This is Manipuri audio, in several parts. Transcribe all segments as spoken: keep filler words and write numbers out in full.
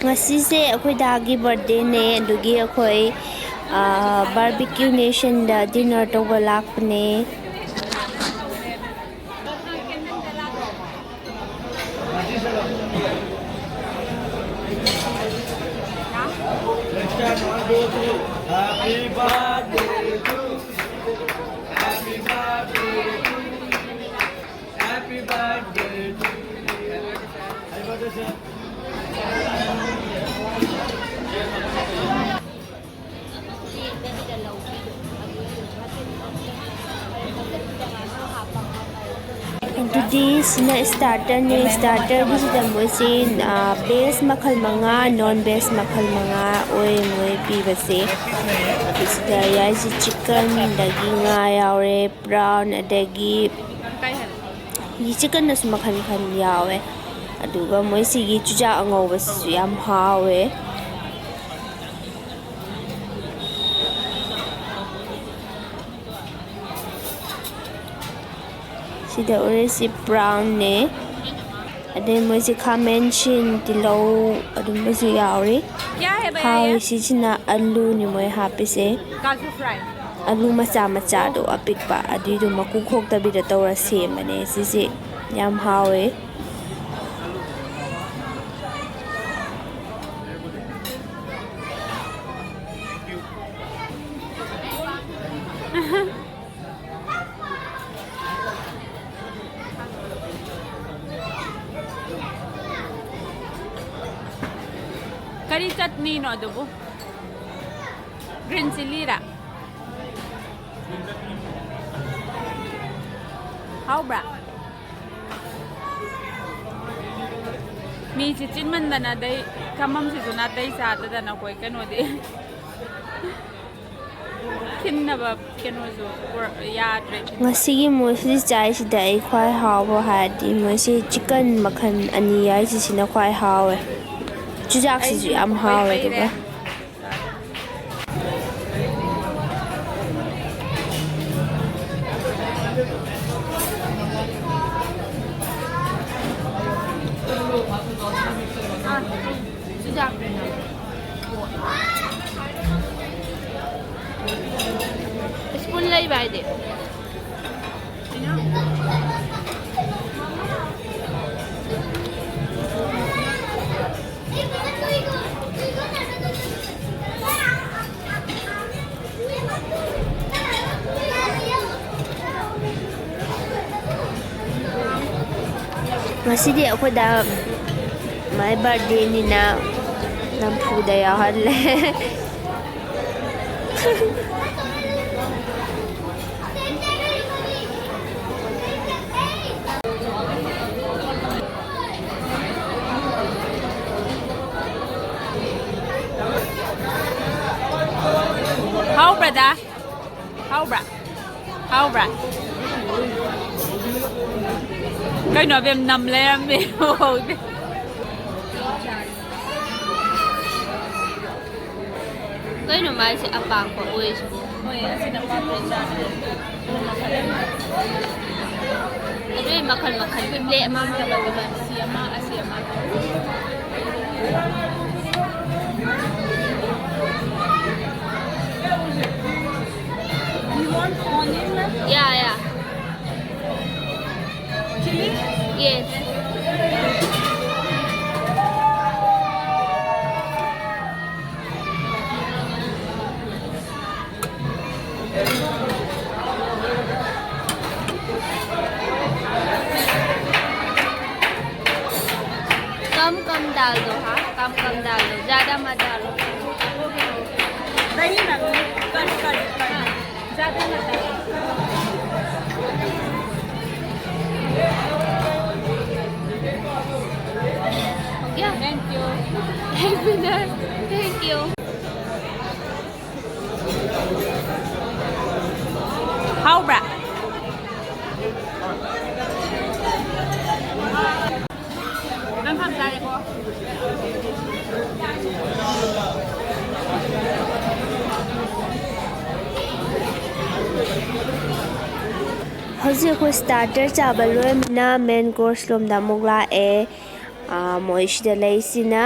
ꯉꯁꯤꯁꯦ ꯑꯩꯈꯣꯏ ꯗꯥꯒꯤ ꯕꯥꯔꯗꯦꯅꯦ, ꯑꯗꯨꯒꯤ ꯑꯩꯈꯣꯏ ꯕꯥꯔꯕꯤꯀ꯭ꯌꯨ ꯅꯦꯁꯟꯗ ꯗꯤꯟꯅꯔ ꯇꯧꯕ ꯂꯥꯛꯄꯅꯦ꯫ ꯑꯗꯨꯗꯤ ꯁꯤꯅ ꯁ꯭ꯇꯥꯔꯇꯔꯅꯦ꯫ ꯁ꯭ꯇꯥꯔꯇꯔꯒꯤꯁꯤꯗ ꯃꯣꯏꯁꯤ ꯚꯦꯖ ꯃꯈꯜ ꯃꯉꯥ, ꯅꯣꯟ ꯚꯦꯖ ꯃꯈꯜ ꯃꯉꯥ ꯑꯣꯏ ꯃꯣꯏ ꯄꯤꯕꯁꯦ꯫ ꯑꯗꯨ ꯁꯤꯗ ꯌꯥꯏꯁꯤ ꯆꯤꯛꯀꯟ, ꯑꯗꯒꯤ ꯉꯥ ꯌꯥꯎꯔꯦ, ꯄ꯭ꯔꯥꯎꯟ, ꯑꯗꯒꯤ ꯆꯤꯛꯀꯟꯗꯁꯨ ꯃꯈꯜ ꯃꯈꯜ ꯌꯥꯎꯋꯦ꯫ ꯑꯗꯨꯒ ꯃꯣꯏꯁꯤꯒꯤ ꯆꯨꯖꯥꯛ ꯑꯉꯧꯕꯁꯤꯁꯨ ꯌꯥꯝ ꯍꯥꯎꯋꯦ꯫ ꯁꯤꯗ ꯎꯔꯤꯁꯤ ꯄ꯭ꯔꯥꯎꯟꯅꯦ꯫ ꯑꯗꯩ ꯃꯣꯏꯁꯤ ꯈꯥꯃꯦꯟ ꯁꯤꯟ, ꯇꯤꯜꯍꯧ ꯑꯗꯨꯝꯕꯁꯨ ꯌꯥꯎꯔꯤ꯫ ꯀꯌꯥ ꯍꯦ ꯚꯩꯌꯥ ꯌꯦ? ꯍꯥꯎꯔꯤꯁꯤꯁꯤꯅ ꯑꯂꯨꯅꯤ ꯃꯣꯏ ꯍꯥꯞꯄꯤꯁꯦ꯫ ꯀꯥꯖꯨ ꯐ꯭ꯔꯥꯏ꯫ ꯑꯂꯨ ꯃꯆꯥ ꯃꯆꯥꯗꯣ ꯑꯄꯤꯛꯄ ꯑꯗꯨꯏꯗꯣ ꯃꯀꯨ ꯈꯣꯛꯇꯕꯤꯗ ꯇꯧꯔ ꯁꯦꯝꯕꯅꯦ꯫ ꯁꯤꯁꯤ ꯌꯥꯝ ꯍꯥꯎꯋꯦ꯫ ꯀꯔꯤ ꯆꯠꯅꯤꯅꯣ ꯑꯗꯨꯕꯨ? ꯒ꯭ꯔꯤꯟ ꯆꯤꯂꯤꯔ? ꯍꯥꯎꯕ꯭ꯔꯥ? ꯃꯤꯁꯤ ꯆꯤꯟꯃꯟꯗꯅ ꯑꯗꯩ ꯐꯝꯐꯝꯁꯤꯁꯨ ꯅꯥꯇꯩ ꯆꯥꯗꯗꯅ ꯑꯩꯈꯣꯏ ꯀꯩꯅꯣꯗꯤ ꯈꯤꯟꯅꯕ ꯀꯩꯅꯣꯁꯨ ꯄꯨꯔꯛ-, ꯌꯥꯗ꯭ꯔꯦ ꯈꯤꯟꯕ꯫ ꯉꯁꯤꯒꯤ ꯃꯣꯏꯁꯤ ꯆꯥꯏꯁꯤꯗ ꯑꯩ ꯈ꯭ꯋꯥꯏ ꯍꯥꯎꯕ ꯍꯥꯏꯔꯗꯤ ꯃꯣꯏꯁꯤ ꯆꯤꯛꯀꯟ ꯃꯈꯜ ꯑꯅꯤ ꯌꯥꯏꯁꯤꯁꯤꯅ ꯈ꯭ꯋꯥꯏ ꯍꯥꯎꯋꯦ꯫ ꯆꯨꯖꯥꯛꯁꯤꯁꯨ ꯑꯩꯁꯨ ꯌꯥꯝ ꯄꯩ ꯍꯥꯎꯋꯦ꯫ ꯄꯩꯔꯦ꯫ ꯑꯗꯨꯒ ꯆꯥꯛ ꯁ꯭ꯄꯨꯟ ꯂꯩꯕ ꯍꯥꯏꯗꯤ꯫ ꯉꯁꯤꯗꯤ ꯑꯩꯈꯣꯏꯗ ꯃꯥꯏ ꯕꯥꯔꯗꯦꯅꯤꯅ ꯅꯝꯐꯨꯗ ꯌꯥꯎꯍꯜꯂꯦ꯫ ꯍꯥꯎꯕ꯭ꯔꯗ? ꯍꯥꯎꯕ꯭ꯔꯥ? ꯍꯥꯎꯕ꯭ꯔꯥ? ꯀꯩꯅꯣ ꯑꯕꯦꯝ ꯅꯝ ꯂꯩꯔꯝꯃꯦ꯫ ꯎꯍꯧꯗꯦ꯫ ꯀꯩꯅꯣ ꯃꯥꯏꯁꯦ ꯑꯄꯥꯛꯄ ꯑꯣꯏꯁꯤꯕꯨ? ꯍꯣꯏ, ꯑꯁꯤꯅ ꯑꯄꯥꯛꯄ ꯑꯣꯏꯖꯥꯠꯅꯤ꯫ ꯑꯗꯨꯏ ꯃꯈꯜ ꯃꯈꯜ ꯄ꯭ꯂꯦꯠ ꯑꯃꯃꯝ ꯇꯧꯔꯒ꯫ ꯑꯁꯤ ꯑꯃ, ꯑꯁꯤ ꯑꯃ꯫ You want onion, ma'am? Yeah, yeah. Chili? Yes. कम कम डाल दो, हाँ, कम कम डाल दो, ज़्यादा मत डालो। नहीं मैम, कट, कट, कट। ज़्यादा मत डालो। हो गया? Thank you. Thank you, sir. Thank you. ꯍꯥꯎꯕ꯭ꯔꯥ? ꯅꯪ ꯐꯝ ꯆꯥꯔꯦꯀꯣ꯫ ꯍꯧꯖꯤꯛ ꯑꯩꯈꯣꯏ ꯁ꯭ꯇꯥꯔꯇꯔ ꯆꯥꯕ ꯂꯣꯏꯔꯕꯅꯤꯅ ꯃꯦꯟ ꯀꯣꯔꯁ ꯂꯣꯝꯗ ꯑꯃꯨꯛ ꯂꯥꯛꯑꯦ꯫ ꯑꯥ, ꯃꯣꯏ ꯁꯤꯗ ꯂꯩꯁꯤꯅ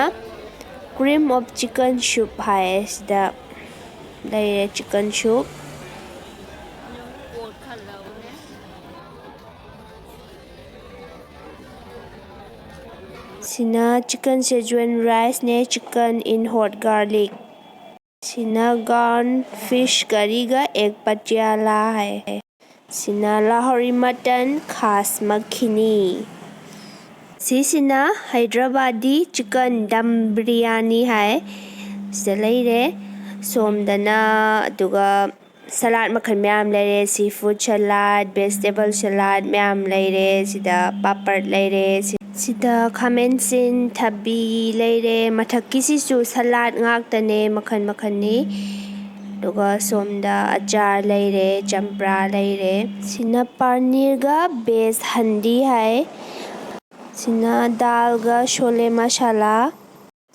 Cream of chicken soup ꯍꯥꯏ꯫ ꯁꯤꯗ ꯂꯩꯔꯦ chicken soup꯫ ꯁꯤꯅ chicken Szechuan rice ꯅꯦ, chicken in hot garlic꯫ ꯁꯤꯅ ꯒꯥꯔꯟ ꯐꯤꯁ ꯀꯔꯤꯒ ꯑꯦꯒ ꯄꯇꯤꯌꯥꯂꯥ ꯍꯥꯏ꯫ ꯁꯤꯅ ꯂꯥꯍꯣꯔꯤ ꯃꯇꯟ ꯈꯥꯁ ꯃꯈꯤꯅꯤ꯫ ꯁꯤꯁꯤꯅ ꯍꯩꯗ꯭ꯔꯕꯥꯗꯤ ꯆꯤꯀꯟ ꯗꯝ ꯕꯤꯔꯌꯥꯅꯤ ꯍꯥꯏ꯫ ꯁꯤꯗ ꯂꯩꯔꯦ꯫ ꯁꯣꯝꯗꯅ ꯑꯗꯨꯒ ꯁꯂꯥꯗ ꯃꯈꯜ ꯃꯌꯥꯝ ꯂꯩꯔꯦ꯫ ꯁꯤ ꯐꯨꯗ ꯁꯂꯥꯗ, ꯚꯦꯖꯤꯇꯦꯕꯜ ꯁꯂꯥꯗ ꯃꯌꯥꯝ ꯂꯩꯔꯦ꯫ ꯁꯤꯗ ꯄꯥꯄꯔ ꯂꯩꯔꯦ꯫ ꯁꯤ-, ꯁꯤꯗ ꯈꯥꯃꯦꯟꯁꯤꯟ, ꯊꯕꯤ ꯂꯩꯔꯦ꯫ ꯃꯊꯛꯀꯤꯁꯤꯁꯨ ꯁꯂꯥꯗ ꯉꯥꯛꯇꯅꯦ, ꯃꯈꯜ ꯃꯈꯜꯅꯤ꯫ ꯑꯗꯨꯒ ꯁꯣꯝꯗ ꯑꯆꯥꯔ ꯂꯩꯔꯦ, ꯆꯝꯄ꯭ꯔꯥ ꯂꯩꯔꯦ꯫ ꯁꯤꯅ ꯄꯥꯅꯤꯔꯒ ꯚꯦꯖ ꯍꯟꯗꯤ ꯍꯥꯏ꯫ ꯁꯤꯅ ꯗꯥꯜꯒ ꯁꯣꯂꯦ ꯃꯁꯥꯂꯥ꯫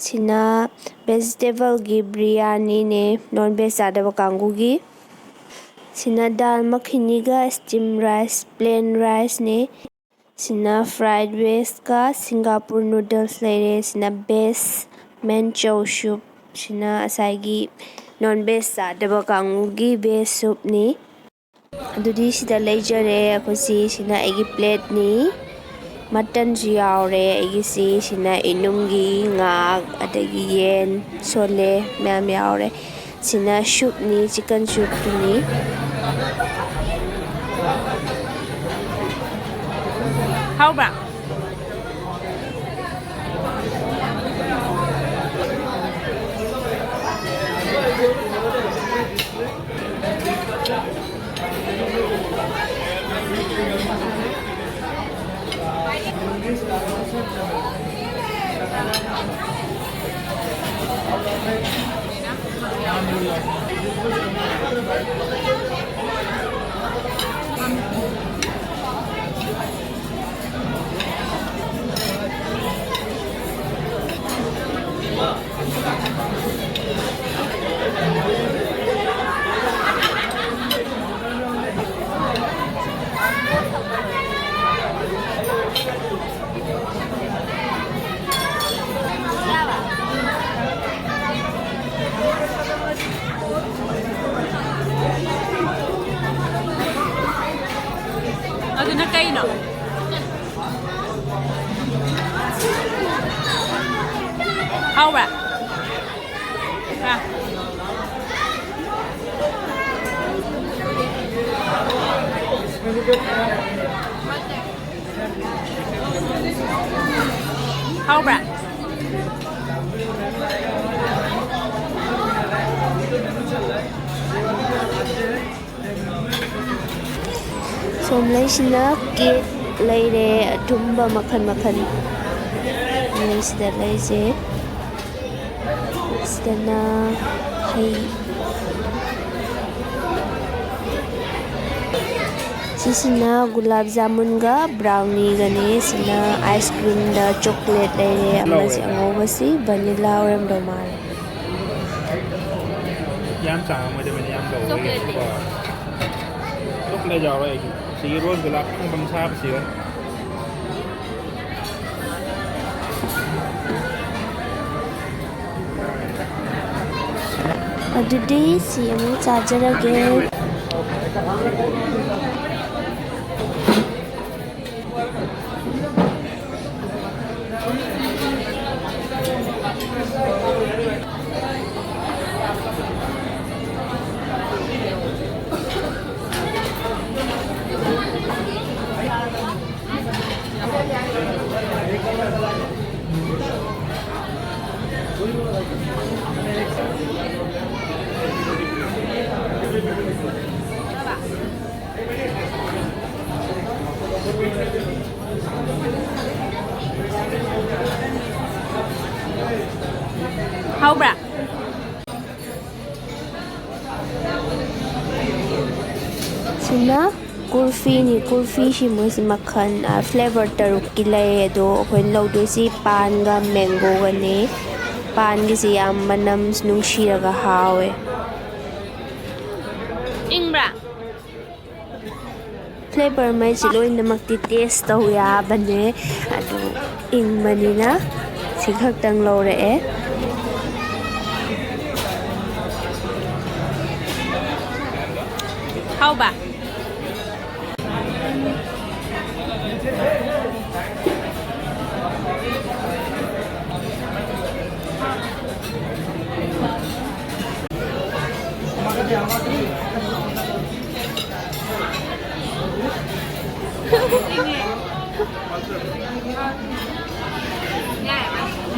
ꯁꯤꯅ ꯚꯦꯖꯤꯇꯦꯕꯜꯒꯤ ꯕꯤꯔꯌꯥꯅꯤꯅꯦ, ꯅꯣꯟ ꯚꯦꯖ ꯆꯥꯗꯕ ꯀꯥꯡꯕꯨꯒꯤ꯫ ꯁꯤꯅ ꯗꯥꯜ ꯃꯈꯤꯅꯤꯒ ꯁ꯭ꯇꯤꯝ ꯔꯥꯏꯁ, ꯄ꯭ꯂꯦꯟ ꯔꯥꯏꯁꯅꯦ꯫ ꯁꯤꯅ ꯐ꯭ꯔꯥꯏꯗ ꯔꯥꯏꯁꯀ ꯁꯤꯡꯒꯥꯄꯨꯔ ꯅꯨꯗꯜꯁ ꯂꯩꯔꯦ꯫ ꯁꯤꯅ ꯚꯦꯖ ꯃꯦꯟꯆꯧ ꯁꯨꯞ꯫ ꯁꯤꯅ ꯉꯁꯥꯏꯒꯤ ꯅꯣꯟ ꯚꯦꯖ ꯆꯥꯗꯕ ꯀꯥꯡꯕꯨꯒꯤ ꯚꯦꯖ ꯁꯨꯞꯅꯤ꯫ ꯑꯗꯨꯗꯤ ꯁꯤꯗ ꯂꯩꯖꯔꯦ ꯑꯩꯈꯣꯏꯁꯤ꯫ ꯁꯤꯅ ꯑꯩꯒꯤ ꯄ꯭ꯂꯦꯠꯅꯤ꯫ ꯃꯇꯟꯁꯨ ꯌꯥꯎꯔꯦ ꯑꯩꯒꯤꯁꯤ꯫ ꯁꯤꯅ ꯏꯅꯨꯝꯒꯤ ꯉꯥ, ꯑꯗꯒꯤ ꯌꯦꯟ, ꯁꯣꯂꯦ ꯃꯌꯥꯝ ꯌꯥꯎꯔꯦ꯫ ꯁꯤꯅ ꯁꯨꯞꯅꯤ, ꯆꯤꯀꯟ ꯁꯨꯞꯇꯨꯅꯤ꯫ ꯍꯥꯎꯕ꯭ꯔꯥ? ꯍꯥꯎꯕ꯭ꯔꯥ? ꯑꯥ꯫ ꯍꯥꯎꯕ꯭ꯔꯥ? ꯁꯣꯝꯂꯩꯁꯤꯅ ꯀꯦꯛ ꯂꯩꯔꯦ, ꯑꯊꯨꯝꯕ ꯃꯈꯜ ꯃꯈꯜ꯫ ꯁꯤꯗ ꯂꯩꯁꯦ꯫ ꯁꯤꯗꯅ ꯍꯩ꯫ ꯁꯤꯁꯤꯅ ꯒꯨꯂꯥꯞ ꯖꯥꯃꯨꯟꯒ ꯕ꯭ꯔꯥꯎꯅꯤꯒꯅꯤ꯫ ꯁꯤꯅ ꯑꯥꯏꯁ ꯀ꯭ꯔꯤꯝꯗ ꯆꯣꯀ꯭ꯂꯦꯠ ꯂꯩꯔꯦ꯫ ꯑꯃꯁꯤ ꯑꯉꯧꯕꯁꯤ ꯚꯅꯤꯂꯥ ꯑꯣꯏꯔꯝꯗꯧ ꯃꯥꯜꯂꯦ꯫ ꯌꯥꯝ ꯆꯥꯡ ꯑꯃꯗ ꯃꯅꯤ ꯌꯥꯝ ꯇꯧꯕ ꯆꯣꯀ꯭ꯂꯦꯠ ꯌꯥꯎꯔꯣꯏ ꯑꯩꯒꯤ꯫ ꯁꯤꯒꯤ ꯔꯣꯁ ꯒꯨꯂꯥꯞ ꯈꯪꯕꯪ ꯁꯥꯕꯁꯤꯒ꯫ ꯑꯗꯨꯗꯤ ꯁꯤ ꯑꯃꯨꯛ ꯆꯥꯖꯔꯒꯦ꯫ ꯍꯥꯎꯕ꯭ꯔꯥ? ꯁꯤꯅ ꯀꯨꯜꯐꯤꯅꯤ꯫ ꯀꯨꯜꯐꯤꯁꯤ ꯃꯣꯏꯁꯤ ꯃꯈꯜ, ꯑ, ꯐ꯭ꯂꯦꯚꯔ ꯇꯔꯨꯛꯀꯤ ꯂꯩ꯫ ꯑꯗꯣ ꯑꯩꯈꯣꯏꯅ ꯂꯧꯗꯣꯏꯁꯤ ꯄꯥꯟꯒ ꯃꯦꯡꯒꯣꯒꯅꯤ꯫ ꯄꯥꯟꯒꯤꯁꯤ ꯌꯥꯝ ꯃꯅꯝ ꯅꯨꯡꯁꯤꯔꯒ ꯍꯥꯎꯋꯦ꯫ ꯏꯪꯕ꯭ꯔꯥ? ꯐ꯭ꯂꯦꯚꯔ ꯃꯩꯁꯤ ꯂꯣꯏꯅꯃꯛꯇꯤ ꯇꯦꯁ ꯇꯧ ꯌꯥꯕꯅꯦ, ꯑꯗꯨ ꯏꯪꯕꯅꯤꯅ ꯁꯤ ꯈꯛꯇꯪ ꯂꯧꯔꯛꯑꯦ꯫ ꯍꯥꯎꯕ?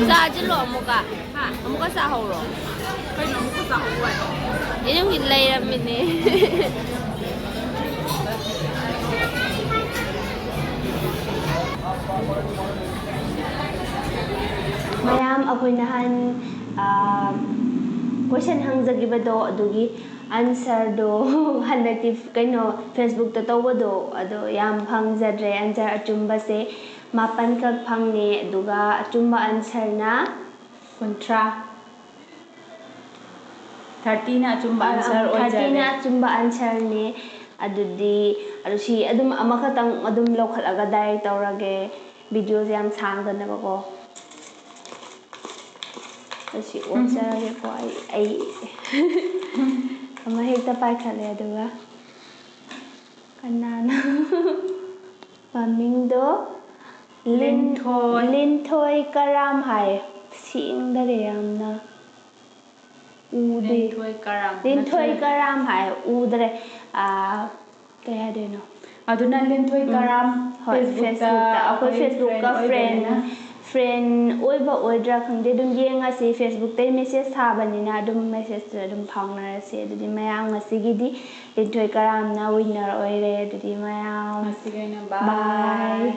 ꯆꯥꯁꯤꯜꯂꯣ ꯑꯃꯨꯛꯀ꯫ ꯍꯥ? ꯑꯃꯨꯛꯀ ꯆꯥꯍꯧꯔꯣ꯫ ꯀꯩꯅꯣ ꯑꯃꯨꯛꯀ ꯆꯥꯍꯧꯕ ꯍꯥꯏ? ꯑꯩ ꯅꯪꯒꯤ ꯂꯩꯔꯝꯃꯤꯅꯦ꯫ ꯃꯌꯥꯝ, ꯑꯩꯈꯣꯏ ꯅꯍꯥꯟ, ꯑꯥ, question ꯍꯪꯖꯈꯤꯕꯗꯣ, ꯑꯗꯨꯒꯤ answerꯗꯣ ꯍꯟꯗꯛꯇꯤ ꯀꯩꯅꯣ Facebookꯇ ꯇꯧꯕꯗꯣ, ꯑꯗꯣ ꯌꯥꯝ ꯐꯪꯖꯗ꯭ꯔꯦ꯫ Answer ꯑꯆꯨꯝꯕꯁꯦ ꯃꯥꯄꯟꯈꯛ ꯐꯪꯉꯦ, ꯑꯗꯨꯒ ꯑꯆꯨꯝꯕ answerꯅ ꯀꯨꯟꯊ꯭ꯔꯥ꯫ Thirtyꯅ ꯑꯆꯨꯝꯕ ꯑ, answer ꯑ, thirtyꯅ ꯑꯣꯏꯖꯔꯦ꯫ ꯑꯆꯨꯝꯕ answerꯅꯦ꯫ ꯑꯗꯨꯗꯤ, ꯑꯗꯨ ꯁꯤ ꯑꯗꯨꯝ ꯑꯃꯈꯛꯇꯪ ꯑꯗꯨꯝ ꯂꯧꯈꯠꯂꯒ direct ꯇꯧꯔꯒꯦ, videoꯁꯦ ꯌꯥꯝ ꯁꯥꯡꯗꯅꯕꯀꯣ꯫ ꯑꯁꯤ ꯎꯝ꯫ ꯑꯣꯠꯆꯔꯒꯦꯀꯣ, ꯑꯩ, ꯑꯩ ꯑꯃ ꯍꯦꯛꯇ ꯄꯥꯏꯈꯠꯂꯦ, ꯑꯗꯨꯒ ꯀꯅꯥꯅꯣ? ꯃꯃꯤꯡꯗꯣ ꯂꯤꯟ-, ꯂꯤꯟꯊꯣꯏ꯫ ꯂꯤꯟꯊꯣꯏ ꯀꯔꯥꯝ ꯍꯥꯏ꯫ ꯁꯦꯡꯗꯔꯦ ꯌꯥꯝꯅ꯫ ꯎꯗꯦ꯫ ꯂꯤꯟꯊꯣꯏ ꯀꯔꯥꯝ꯫ ꯂꯤꯟꯊꯣꯏ ꯅꯠꯇ꯭ꯔ-, ꯀꯔꯥꯝ ꯍꯥꯏ꯫ ꯎꯗ꯭ꯔꯦ꯫ ꯑꯥ, ꯀꯩ ꯍꯥꯏꯗꯣꯏꯅꯣ? ꯑꯗꯨꯅ ꯂꯤꯟꯊꯣꯏ ꯎꯝ꯫ ꯀꯔꯥꯝ ꯍꯣꯏ, Facebookꯇ Facebookꯇ꯫ ꯑꯩꯈꯣꯏ ꯑꯩꯈꯣꯏ Facebookꯀ friend friend, ꯑꯣꯏꯕꯅꯤꯅ꯫ Friend ꯑꯣꯏꯕ ꯑꯣꯏꯗ꯭ꯔꯥ ꯈꯪꯗꯦ, ꯑꯗꯨꯝ ꯌꯦꯡꯉꯁꯤ꯫ Facebookꯇꯩ message ꯊꯥꯕꯅꯤꯅ ꯑꯗꯨꯝ messageꯇ ꯑꯗꯨꯝ ꯐꯥꯎꯅꯔꯁꯤ꯫ ꯑꯗꯨꯗꯤ ꯃꯌꯥꯝ, ꯉꯁꯤꯒꯤꯗꯤ ꯂꯤꯟꯊꯣꯏ ꯀꯔꯥꯝꯅ winner ꯑꯣꯏꯔꯦ꯫ ꯑꯗꯨꯗꯤ ꯃꯌꯥꯝ ꯉꯁꯤꯒꯤ ꯑꯣꯏꯅ bye꯫ Bye꯫